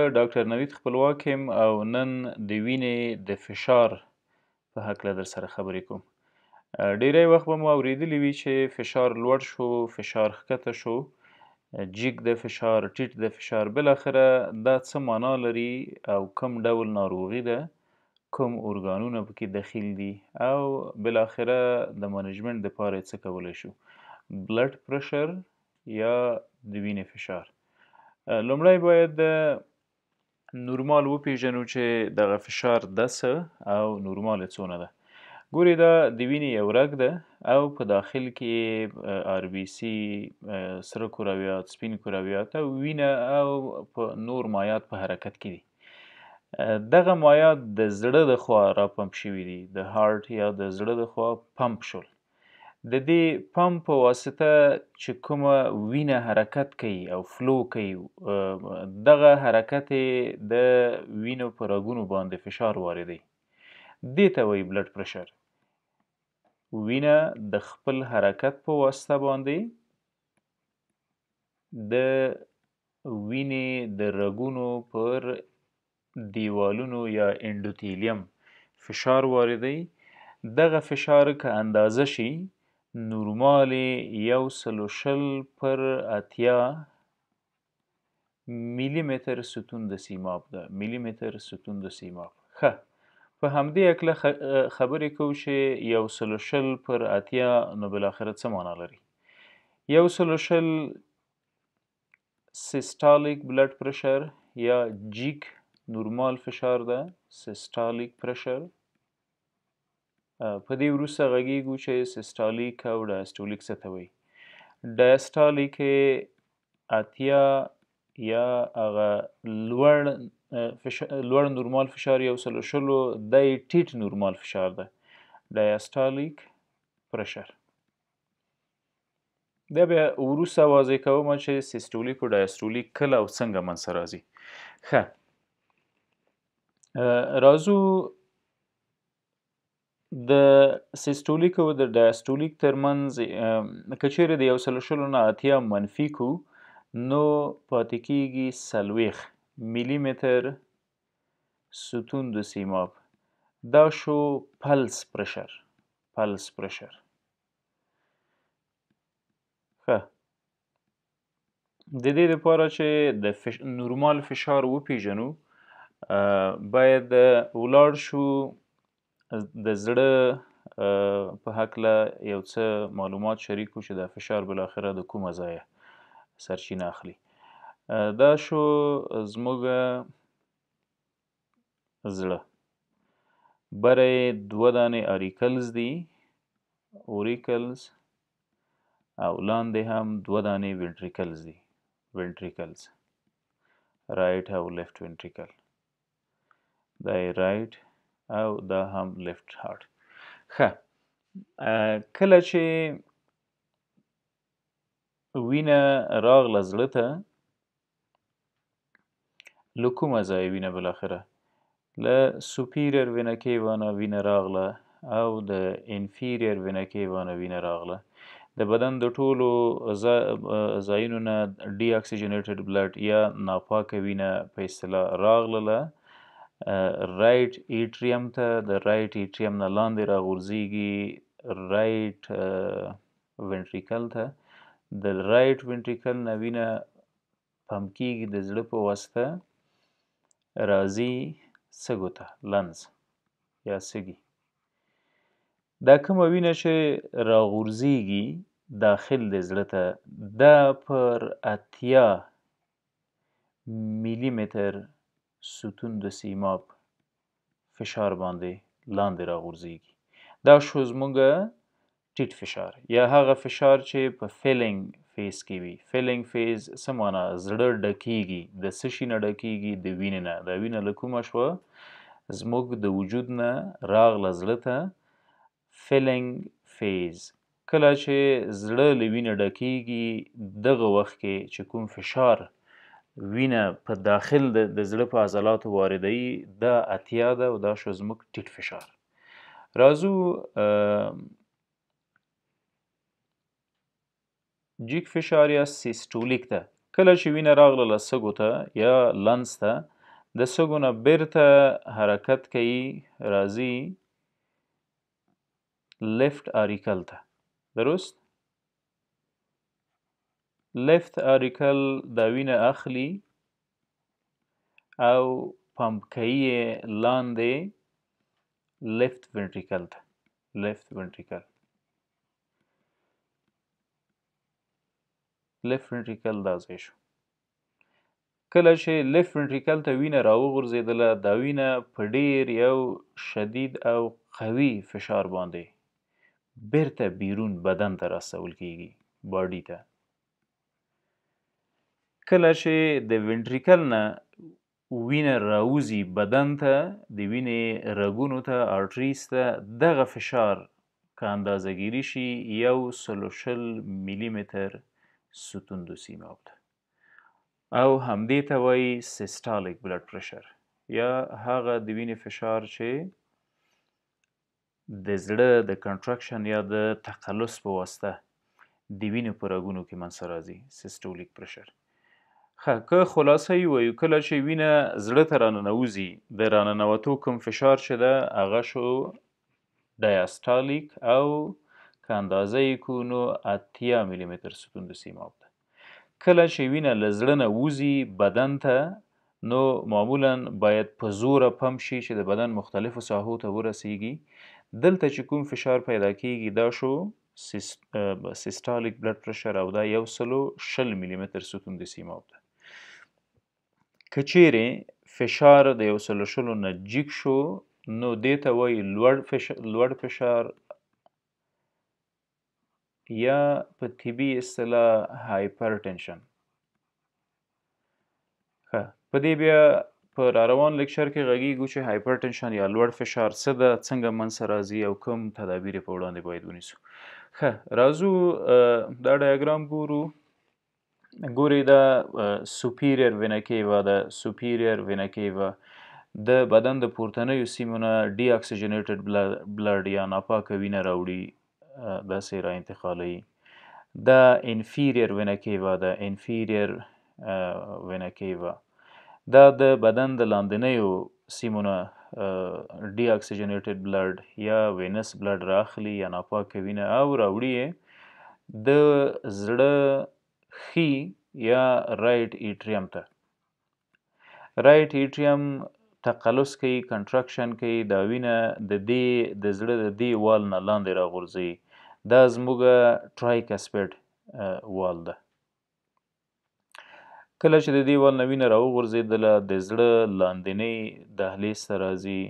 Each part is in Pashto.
ډاکټر نوید خپلواک یم او نن د وینې د فشار په هکله در سره خبرې کوم. ډیری وخت به مو اورېدلي وي چې فشار لوړ شو، فشار ښکته شو، جیګ د فشار، ټیټ د فشار، بالاخره دا څه معنا لري او کوم ډول ناروغي ده، کوم ارګانونه پکې دخیل دي او بالاخره د management دپاره یې څه کولی شو. blood pressure یا د وینې فشار. لومړی باید نورمال وپیژنو چې دغه فشار ده څه او نورمال یې څونه ده. ګوري دا د وینې یو رګ ده او په داخل کې RBC، سره کرویات، سپین کرویات او وینه او په نور مایعات په حرکت کې دي. دغه مایعات د زړه د خوا را پمپ شوي دي، د heart یا د زړه د خوا پمپ شول. د دې پمپ په واسطه چې کومه وینه حرکت کوي او flow کوي، دغه حرکت د وینو په رګونو باندې فشار واردوي. دې ته وایي blood pressure. وینه د خپل حرکت په واسطه باندې د وینې د رګونو پر دیوالونو یا endothelium فشار واردوي. دغه فشار که اندازه شي، نورمال یې 120/80 میلی متر ستون د سیماب ده، میلی متر ستون د سیماب. ښه، په همدې هکله خبرې کوو چې 120/80 نو بالاخره څه معنا لري. 120 systolic blood pressure یا جیک نورمال فشار ده، systolic pressure. په دې وروسته غږیږو چې systolic او diastolic څه ته وایي. diastolic 80 یا هغه لوړ نورمال فشار 120، دا یې ټیټ نورمال فشار ده، diastolic pressure. دا بیا وروسته واضح کوم چې systolic او diastolic کله او څنګه منځته راځي. ښه، راځو د systolic او د diastolic ترمنځ. که چیرې د 120 نه 80 منفي کو، نو پاتې کیږي 40 میلی متر ستون د سیماب. دا شو pulse pressure، pulse pressure. ښه، د دې دپاره چې د نورمال فشار وپیژنو، باید ولاړ شو د زړه په هکله یو څه معلومات شریک کړو چې دا فشار بالاخره د کومه ځایه سرچینه اخلي. دا شو زموږ زړه، بره یې دوه دانې auricles دي، auricles، او لاندې هم دوه دانې ventricles دي، ventricles، right او left ventricle. دا یې right او دا هم left heart. ښه، کله چې وینه راغله زړه ته، له کومه ځایه وینه بالاخره له superior vena cava نه وینه راغله او د inferior vena cava نه وینه راغله. د بدن د ټولو ځایونو نه deoxygenated blood یا ناپاکه وینه په اصطلاح راغلله right atrium ته. د right atrium نه لاندې راغورځیږي right ventricle ته. د right ventricle نه وینه پمپ کیږي د زړه په واسطه، راځي سږو ته، lungs یا سږي. دا کومه وینه چې راغورځیږي داخل د زړه ته، دا پر 80 میلی متر ستون د سیماب فشار باندې لاندې راغورځیږي. دا شو زموږ ټیټ فشار یا هغه فشار چې په filling phase کې وي. filling phase څه معنا؟ زړه ډکیږي. د څه شي نه ډکیږي؟ د وینې نه. دا وینه له کومه شوه؟ زموږ د وجود نه راغله زړه ته. filling phase، کله چې زړه له وینې ډکیږي، دغه وخت کې چې کوم فشار وینه په داخل د زړه په عضلاتو واردوي، دا 80 ده او دا شو زموږ ټیټ فشار. راځو جیک فشار یا systolic ته. کله چې وینه راغله سږو ته یا lungs ته، د سږو نه بیرته حرکت کوي، راځي left auricle ته. درست؟ left auricle دا وینه اخلي او پمپ کوي یې لاندې left ventricle ته. left ventricle، left ventricle دا ځای شو. کله چې left ventricle ته وینه راوغورځېدله، دا وینه په ډیر یو شدید او قوي فشار باندې بیرته بیرون بدن ته راستول کیږي، body ته. کله چې د ventricle نه وینه راوځي بدن ته، د وینې رګونو ته، arteries ته، دغه فشار که اندازه ګیري شي 120 میلی متر ستون د سیماب ده، او همدې ته وایي systolic blood pressure، یا هغه د وینې فشار چې د زړه د contraction یا د تقلص په واسطه د وینې په رګونو کې منځته راځي، systolic pressure. ښه، که خلاصه یې ووایو، کله چې وینه زړه ته راننوځي، د راننوتو کوم فشار چې ده هغه شو diastolic، او که اندازه یې کړو نو 80 میلی متر ستون د سیماب ده. کله چې وینه له زړه نه وځي بدن ته، نو معمولا باید په زوره پمپ شي چې د بدن مختلفو ساحو ته ورسیږي. دلته چې کوم فشار پیدا کیږي دا شو systolic blood pressure، او دا 120 میلی متر ستون د سیماب ده. که چیرې فشار د 120 نه جیګ شو، نو دې ته وایي لوړ فشار، یا په طبي اصطلاح hypertension. ښه، په دې بیا په راروان lecture کې غږیږو چې hypertension یا لوړ فشار څه ده، څنګه منځته راځي او کوم تدابیر یې په وړاندې باید ونیسو. ښه، راځو دا diagram ګورو. ګورئ دا superior vena cava ده. superior vena cava د بدن د پورتنیو سیمو نه deoxygenated blood یا ناپاکه وینه راوړي، داسې را انتقالوي. دا inferior vena cava ده. inferior vena cava دا د بدن د لاندنیو سیمو نه deoxygenated blood یا venous blood رااخلي یا ناپاکه وینه، او راوړي یې د زړه ښي یا right atrium ته. right atrium تقلص کوي، contraction کوي، دا وینه د دې د زړه د دې wall نه لاندې راغورځوي. دا زموږ tricuspid valve ده. کله چې د دې wall نه وینه راوغورځېدله، د زړه لاندینۍ دهلیز ته راځي.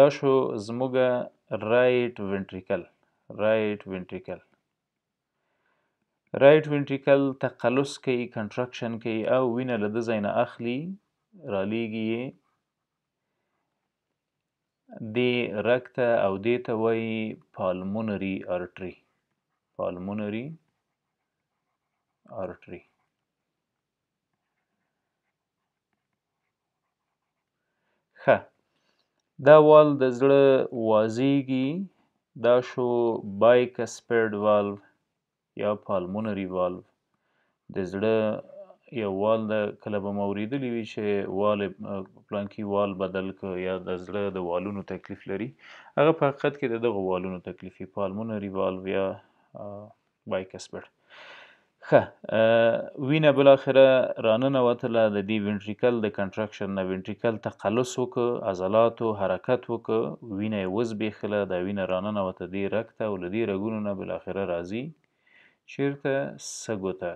دا شو زموږ right ventricle. right ventricle، right ventricle تقلص کوي، contraction کوي، او وینه له ده ځای نه اخلي، رالیږي یې دې رګ ته، او دې ته وایي pulmonary artery. pulmonary artery. ښه، دا valve د زړه وازیږي، دا شو bicuspid valve یا pulmonary valve. د زړه یو valve ده، کله به مو اورېدلي وي چې valve پلانکي valve بدل که یا د زړه د والونو تکلیف لري، هغه په حقیقت کې د دغو والونو تکلیف وي، pulmonary valve یا bicuspid. ښه، وینه بالاخره راننوتله د دې ventricle د contraction نه، ventricle تقلص وکړ، عضلاتو حرکت وکړ، وینه یې وزبېښله، دا وینه راننوته دې رګ ته، او له دې رګونو نه بالاخره راځي چیرته؟ سږو ته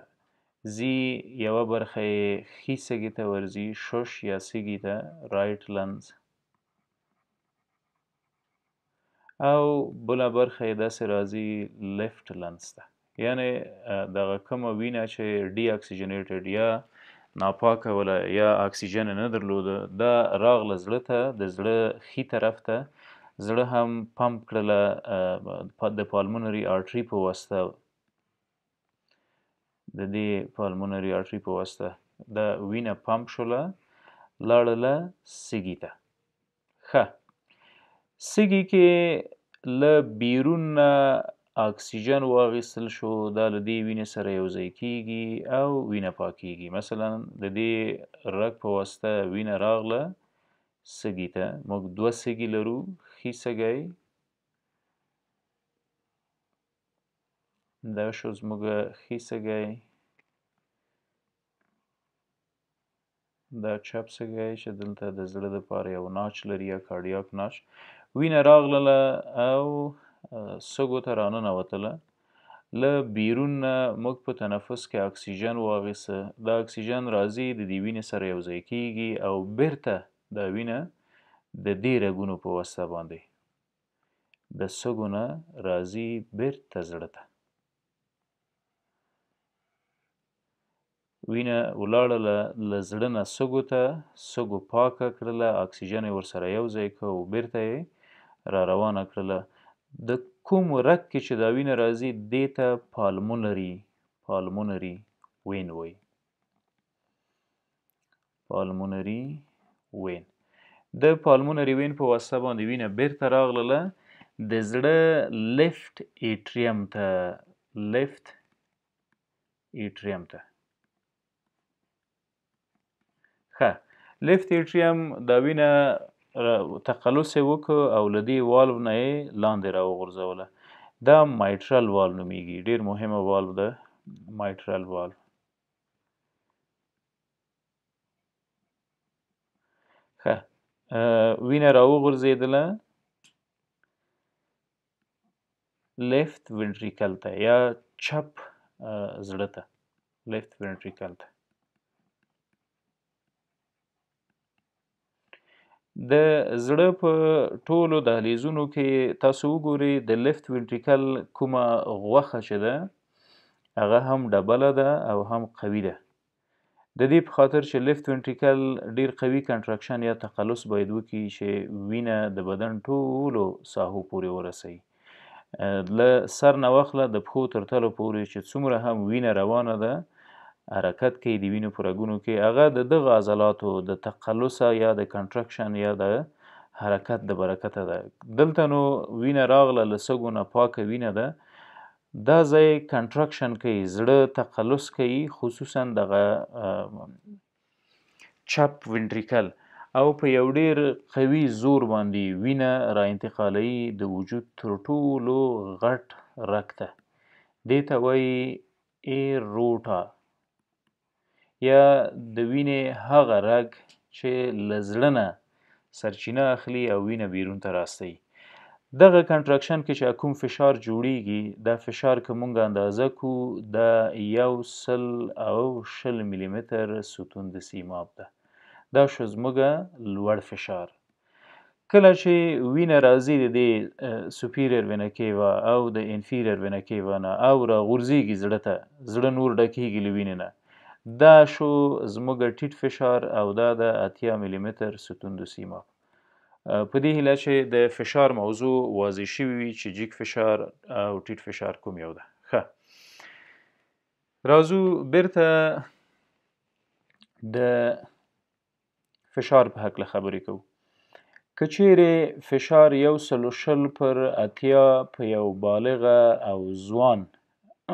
ځي. یوه برخه یې ښي سږي ته ورځي، شش یا سږي ته، right lungs، او بله برخه یې داسې راځي left lungs ته. یعنی دغه کومه وینه چې deoxygenated یا ناپاکه وله یا اکسیجن نه درلوده، دا راغله زړه ته، د زړه ښي طرف ته، زړه هم پمپ کړله د pulmonary artery په واسطه، د دې pulmonary artery په واسطه دا وینه پمپ شوله، لاړله سږي ته. ښه، سږي کې له بیرون نه اکسیجن واغیستل شو، دا له دې وینې سره یو ځای کیږي او وینه پاکیږي. مثلا د دې رګ په واسطه وینه راغله سږي ته. موږ دوه سږي لرو، ښي سږی دا شو زموږ ښي سږی، دا چپ سږی چې دلته د زړه دپاره یو notch لري یا cardiac notch. وینه راغلله او سږو ته راننوتله. له بیرون نه موږ په تنفس کې اکسیجن واغیسته، دا اکسیجن راځي د دې وینې سره یو ځای کیږي او بیرته دا وینه د دې رګونو په واسطه باندې د سږو نه راځي بیرته زړه ته. وینه ولاړله له زړه نه سږو ته، سږو پاکه کړله، اکسیجن یې ورسره یو ځای کړ او بیرته یې را روانه کړله. د کوم رګ کې چې دا وینه راځي دې ته پالمونري وین وایي. پالمونري وین، د پالمونري وین په واسطه باندې وینه بیرته راغلله د زړه left atrium ته، left atrium ته. ښه، left atrium دا وینه تقلص یې وکړ او له دې valve نه یې لاندې راوغورځوله. دا mitral valve نومیږي، ډېر مهمه valve ده، mitral valve. ښه، وینه راوغورځېدله left ventricle ته یا چپ زړه ته، left ventricle ته. د زړه په ټولو دهلیزونو کې تاسو وګورئ د left ventricle کومه غوښه چې ده هغه هم ډبله ده او هم قوي ده. د دې په خاطر چې left ventricle ډیر قوي contraction یا تقلص باید وکړي چې وینه د بدن ټولو ساحو پورې ورسوي. له سر نه واخله د پښو تر تلو پورې چې څومره هم وینه روانه ده حرکت کوي د وینې په رګونو کې، هغه د دغه عضلاتو د تقلص یا د contraction یا د حرکت د برکته ده. دلته نو وینه راغله له سږو نه پاکه وینه ده، دا ځای contraction کوي، زړه تقلص کوي، خصوصا دغه چپ ventricle، او په یو ډیر قوي زور باندې وینه را انتقالوي د وجود تر ټولو غټ رګ ته. دې ته وایي aorta یا د وینې هغه رګ چې له زړه نه سرچینه اخلي او وینه بیرون ته راستوي. دغه contraction کې چې کوم فشار جوړیږي، دا فشار که مونږ اندازه کو دا 120 میلی متر ستون د سیماب ده. دا شو زموږ لوړ فشار. کله چې وینه راځي د دې superior vena cava او د inferior vena cava نه او راغورځیږي زړه ته، زړه نور ډکیږي له وینې نه، دا شو زموږ ټیټ فشار او دا د 80 میلی متر ستون د سیماب. په دې هیله چې د فشار موضوع واضح شوي وي چې جیګ فشار او ټیټ فشار کوم یو ده. ښه، راځو بیرته د فشار په هکله خبرې کوو. که چیرې فشار 120 پر 80 په یو بالغه او ځوان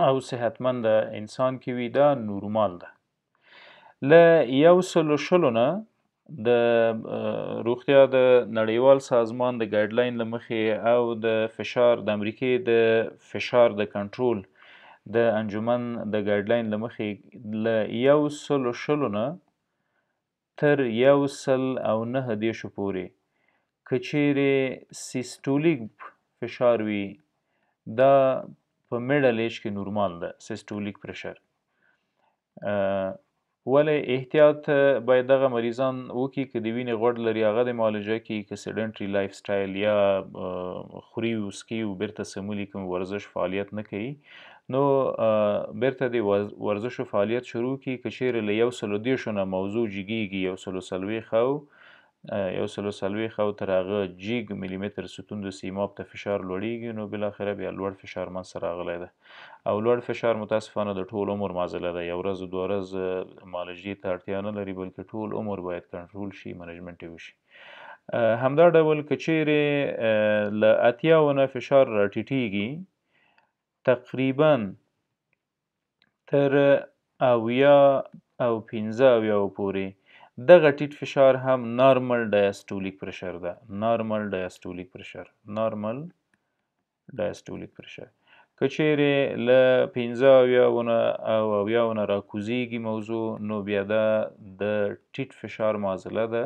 او صحتمند انسان کې وي، دا نورمال ده. له 120 نه د روغتیا د نړیوال سازمان د guideline له مخې او د فشار د امریکې د فشار د کنټرول د انجمن د guideline له مخې له 120 نه تر 139 پورې که چیرې systolic فشار وي، دا په middle age کې نورمال ده systolic pressure. ولې احتیاط باید دغه مریضان وکړي که د وینې غوړ لري هغه د معالجه کړي، که sedentary lifestyle یا خوري او څکي او بیرته سمولي کوم ورزش فعالیت نه کوي، نو بیرته د ورزش او فعالیت شروع کړي. که چیرې له 130 نه موضوع جګیږي، 140 او 140 او تر هغه جیګ میلی متر ستون د سیماب ته فشار لوړیږي، نو بالاخره بیا لوړ فشار منځته راغلی ده. او لوړ فشار متاسفانه د ټول عمر معضله ده، یو ورځ دوه ورځ معالجې ته اړتیا نه لري، بلکې ټول عمر باید کنټرول شي، management یې وشي. همدا ډول که چیرې له 80 نه فشار راټیټیږي، تقریبا تر 70 او 75 پورې دغه ټیټ فشار هم normal diastolic pressure ده. normal diastolic pressure، normal diastolic pressure. که چیرې له 75 او 70 نه راکوزیږي موضوع، نو بیا دا د ټیټ فشار معضله ده.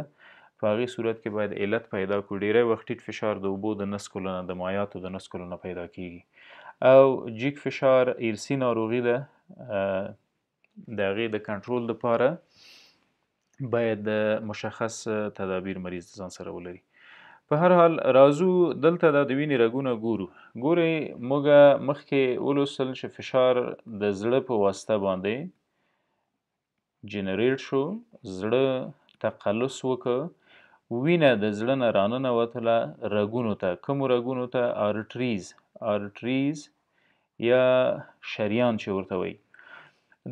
په هغې صورت کې باید علت پیدا کړو. ډیری وخت ټیټ فشار د اوبو د نسکلو نه، د مایعاتو د نسکلو نه پیدا کیږي. او جیګ فشار ارثي ناروغي ده، د هغې د کنټرول دپاره باید مشخص تدابیر مریض ځان سره ولري. په هر حال راځو دلته دا د وینې رګونه ګورو. ګورئ موږ مخکې ولوستل چې فشار د زړه په واسطه باندې generate شو، زړه تقلص وکړ، وینه د زړه نه راننوتله رګونو ته. کومو رګونو ته؟ arteries، arteries یا شریان چې ورته وایي.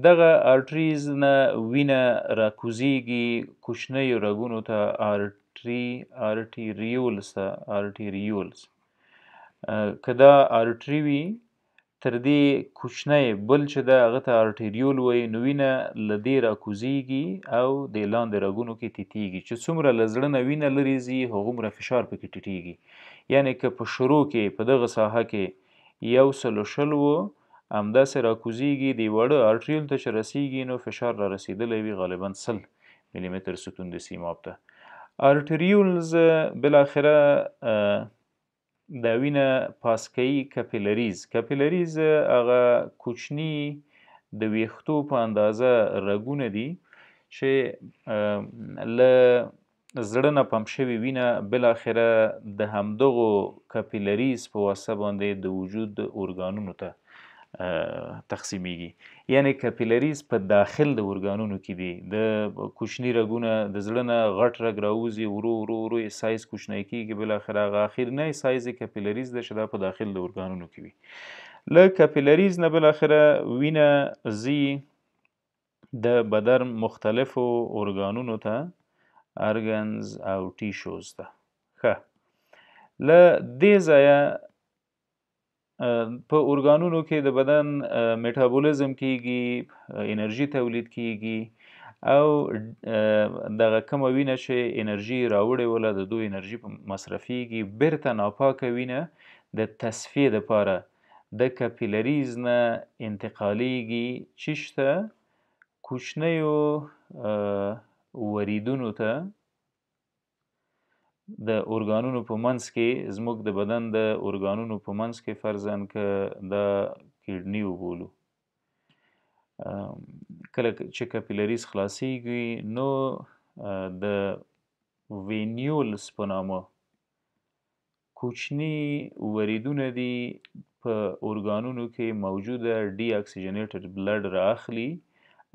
دغه arteries نه وینه راکوزیږي کوچنیو رګونو ته، arterioles ته، arterioles. که دا artery وي تر دې کوچنی بل چې ده هغه ته arteriole وایي، نو وینه له دې راکوزیږي او د لاندې رګونو کې تیتیږي. چې څومره له زړه نه وینه لرې ځي هغومره فشار پکې ټیټیږي. یعنې که په شروع کې په دغه ساحه کې 120 و، همداسې راکوزیږي، د واړه arteriole ته چې رسیږي نو فشار را رسېدلی وي غالبا 100 میلی متر ستون د سیماب ته. arterioles بالاخره دا وینه پاس کوي capillaries. capillaries هغه کوچني د ویښتو په اندازه رګونه دي چې له زړه نه پمپ شوې وینه بالاخره د همدغو capillaries په واسطه باندې د وجود ارګانونو ته تقسیمیږي. یعنې capillaries په داخل د ارګانونو کې دي. د کوچني رګونه د زړه نه غټ رګ راوځي، ورو ورو ورو یې سایز کوچنی کیږي، بالاخره هغه اخرنی سایز یې capillaries ده چې دا په داخل د ارګانونو کې وي. له capillaries نه بالاخره وینه ځي د بدن مختلفو ارګانونو ته، organs او tissues ته. ښه، له دې ځایه په ارګانونو کې د بدن میټابولیزم کیږي، انرژي تولید کیږي، او دغه کومه وینه چې انرژي راوړې وله د دوی انرژي مصرفیږي، بیرته ناپاکه وینه د تصفیې دپاره د capillaries نه انتقالیږي چیش ته؟ کوچنیو وریدونو ته د ارګانونو په منځ کې. زموږ د بدن د ارګانونو په منځ کې فرضاً که دا kidney وبولو، کله چې capillaries خلاصیږي نو د venules په نامه کوچني وریدونه دي په ارګانونو کې موجوده deoxygenated blood را اخلي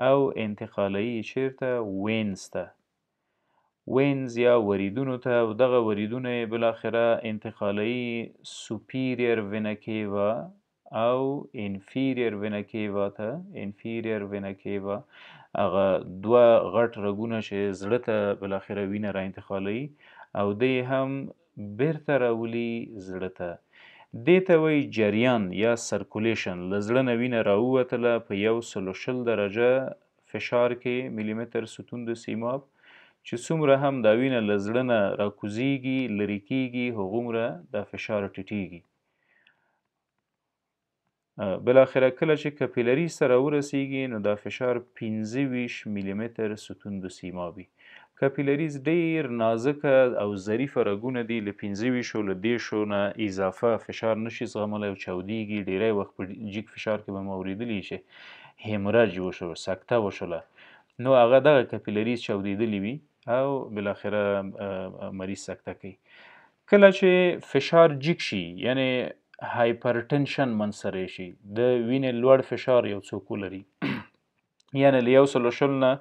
او انتقالوي چیرته؟ veins ته، veins یا وریدونو ته. او دغه وریدونه یې بالاخره انتقالوي superior vena cava او inferior vena cava ته. inferior vena cava هغه دوه غټ رګونه چې زړه ته بالاخره وینه را انتقالوي او دی هم بیرته راولي زړه ته. دې ته وایي جریان یا circulation. له زړه نه وینه راووتله په 120 درجه فشار کې میلی متر ستون د سیماب، چې څومره هم دا وینه له زړه نه راکوزیږي لرې کیږي هغومره دا فشار ټیټیږي. بالاخره کله چې capillaries ته راورسیږي نو دا فشار 25 میلی متر ستون د سیماب وي. capillaries ډیر نازکه او ظریفه رګونه دي، له 25 له 30 نه اضافه فشار نشي زغملی او چاودیږي. ډیری وخت په جیګ فشار کې به مو اورېدلي چې hemorrhage وشو، سکته وشوله، نو هغه دغه capillaries چاودېدلي وي او بالاخره مریض سکته کوي. کله چې فشار جیګ شي، یعنې hypertension منځته راشي، د وینې لوړ فشار یو څوک ولري، یعنې له 120 نه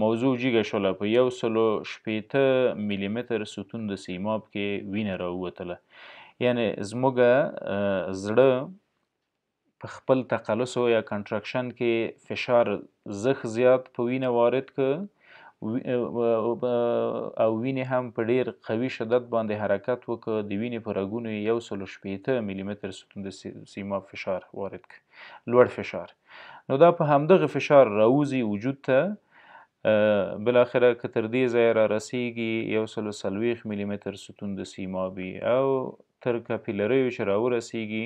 موضوع جیګه شوله، په 160 میلی متر ستون د سیماب کې وینه راووتله، یعنې زموږ زړه په خپل تقلص یا contraction کې فشار زښت زیات په وینه وارد که، او وینې هم په ډیر قوي شدت باندې حرکت وکړ، د وینې په رګونو یې 160 ملي متر ستون د سیماب فشار وارد کړ، لوړ فشار. نو دا په همدغه فشار راوځي وجود ته. بالاخره که تر دې ځایه را رسیږي 140 ملي متر ستون د سیمابي، او تر کپیلریو چې راورسیږي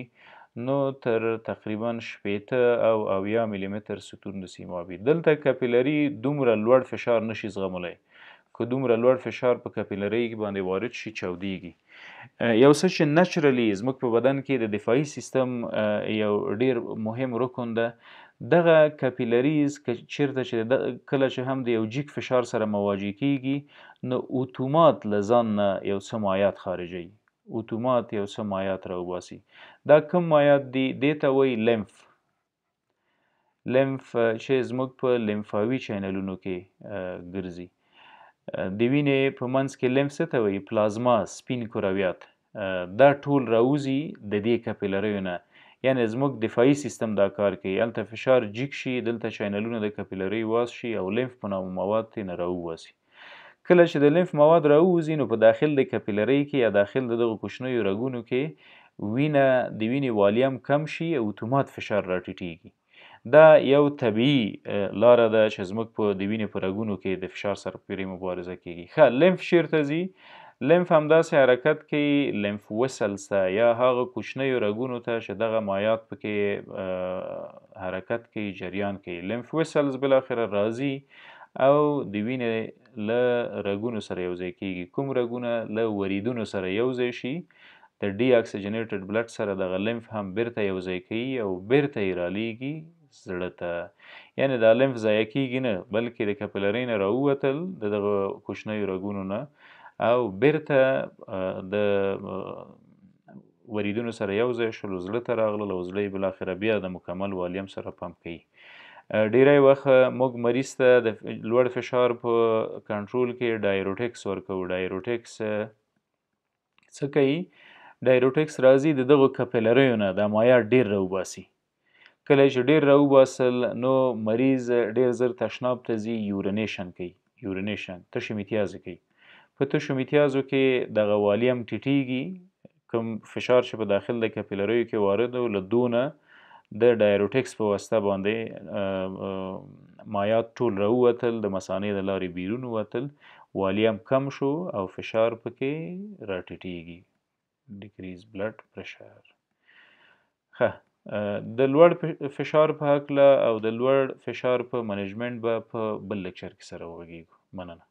نو تر تقریبا 60 او 70 ملي متر ستون د سیمابي. دلته کپیلری دومره لوړ فشار نشي زغملی، که دومره لوړ فشار په کپیلری باندې وارد شي چاودیږي. یو څه چې naturally زموږ په بدن کې د دفاعي سیستم یو ډیر مهم رکن ده، دغه capillaries که چیرته چې کله چې هم د یو جیګ فشار سره مواجه کیږي نو اتومات له ځان نه یو څه مایعات خارجوي، اتومات یو څه مایعات راوباسي. دا کوم مایعات دي؟ دې ته وایي لمف. لمف چې زموږ په لمفاوي چینلونو کې ګرځي. د وینې په منځ کې لمف څه ته وایي؟ پلازما، سپین کرویات. دا ټول راوځي د دې کپیلریو نه، یعنی زموږ دفاعي سیستم دا کار کوي. هلته فشار جیګ شي، دلته چینلونه د کپیلری واز شي او لمف په نامه مواد ترې نه راوباسي. کله چې د لمف مواد راووځي نو په داخل د کپیلری کې یا داخل د دغو کوچنیو رګونو کې وینه، د وینې والیم کم شي او اتومات فشار راټیټیږي. دا یو طبیعي لاره ده چې زموږ په د وینې په رګونو کې د فشار سره پرې مبارزه کیږي. ښه، لمف چیرته ځي؟ لمف همداسې حرکت کوي لمف وسلز ته یا هغه کوچنیو رګونو ته چې دغه مایعات پکې حرکت کوي، جریان کوي. لمف وسلز بالاخره راځي او د وینې له رګونو سره یو ځای کیږي. کوم رګونه؟ له وریدونو سره یو ځای شي، د ډي اکسیجنیټډ بلډ سره دغه لمف هم بیرته یو ځای کوي او بیرته یې رالیږي زړه ته. یعنی دا لمف ضایع کیږي نه، بلکې د کپیلرۍ نه راووتل د دغه کوچنیو رګونو نه او بیرته د وریدونو سره یو ځای شول، زړه ته راغلل او زړه یې بالاخره بیا د مکمل والیم سره پمپ کوي. ډیری وخت موږ مریض ته د لوړ فشار په کنټرول کې diuretics ورکوو. diuretics څه کوي؟ diuretics راځي د دغو کپیلریو نه دا مایعات ډیر راوباسي. کله چې ډیر راوباسل نو مریض ډیر زر تشناب ته ځي، urination کوي، urination تشې میتیازې کوي. په تشو میتیازو کې دغه والیم ټیټیږي، کوم فشار چې په داخل د کپیلریو کې وارد و له دونه د diuretics په واسطه باندې مایعات ټول راووتل، د مثانې د لارې بیرون ووتل، والیم کم شو او فشار پکې راټیټیږي، decrease blood pressure. ښه، د لوړ فشار په هکله او د لوړ فشار په management به په بل لیکچر کې سره وغږیږو. مننه.